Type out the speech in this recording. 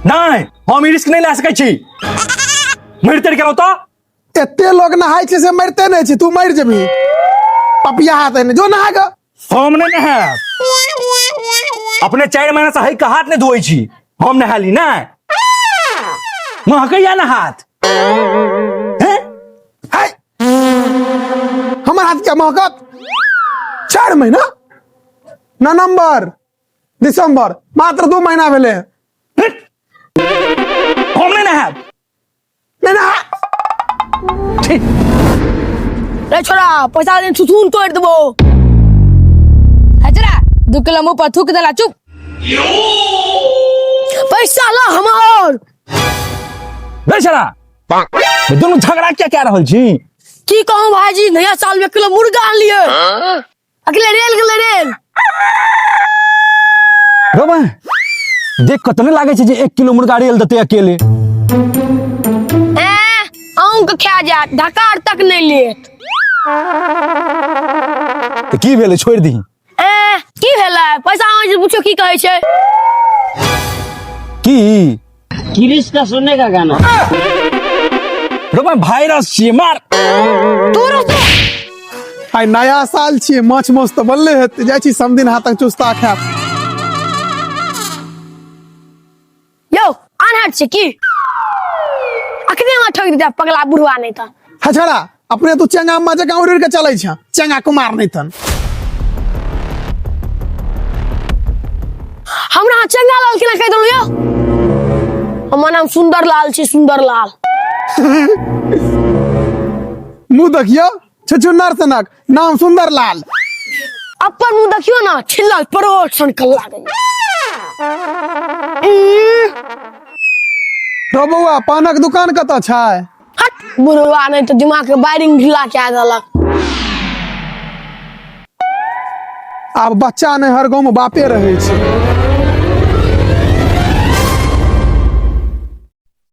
नहि, हम ई रिस्क नहि लए सकै छी। मरि तरि गेलहुँ तऽ? एते लोग नहाय छै से मरिते नहि छै, तू मरि जेबही। पपिया हाथ नहि जो नहा कऽ। हम नहि नहायब। अपने 4 महीना से हई के हाथ नहि धोइ छी, हम नहाली नहि। महकैया ना हाथ। हैं? है हमर हाथ क्या महकत? 4 महीना, नवंबर दिसंबर, मात्र 2 महीना भेलै। हम नहि नहायब। नहि नहा। ठीक। रे छोरा, पैसा दिन थुथुन तोड़ देबो। हजरा 2 किलो मुंह पर थूक देला, चुप। पैसा ला हमार। रे छोरा, दुनू झगड़ा क्या कह रहल छी? की कहूं भाईजी, नया साल में 1 किलो मुर्गा आनलिए, अकेले रेल गेलै रेल। रौ बा, देख कऽ तऽ नहि लागै छै जे 1 किलो मुर्गा रेल देतै अकेले। ए अहूँ के खा जायत, ढकार तक नहीं लेत। तऽ की भेलै, छोड़ि दही। ए की भेलै, पैसा अहाँ जे पूछो की कहै छै। की गिरीश का सुनने का गाना। रौ बा, वायरस छियै, मार। तोरो तो आइ नया साल छियै, माछ मांस तऽ बनले हेतै, जाइ छी समदिन हाथक चुस्ता खायब। यौ आन्हर छै की, अखने हमरा ठोक देता पगला बुढ़वा नहीं तऽ। हछड़ा अपने तू चेंगा अम्मा जकाँ उड़ि उड़ि के चलै छ, चेंगा कुमार नहीं तन। हमरा अहाँ चंगा लाल केना कहि देलहुँ यौ? हमर नाम सुंदर लाल छी, सुंदर लाल। मुँह देखियौ छुछुन्नर सनक, नाम सुंदर लाल। अपन मुँह देखियौ ने, छिल्लल परोठ सन के लागै। रौ बौआ, पानक दुकान कतऽ छै? हट बुढ़वा, नहीं तो दिमाग के वायरिंग ढीला कए देलक। आब बच्चा नहि, हर गाँव में बापे रहै छै।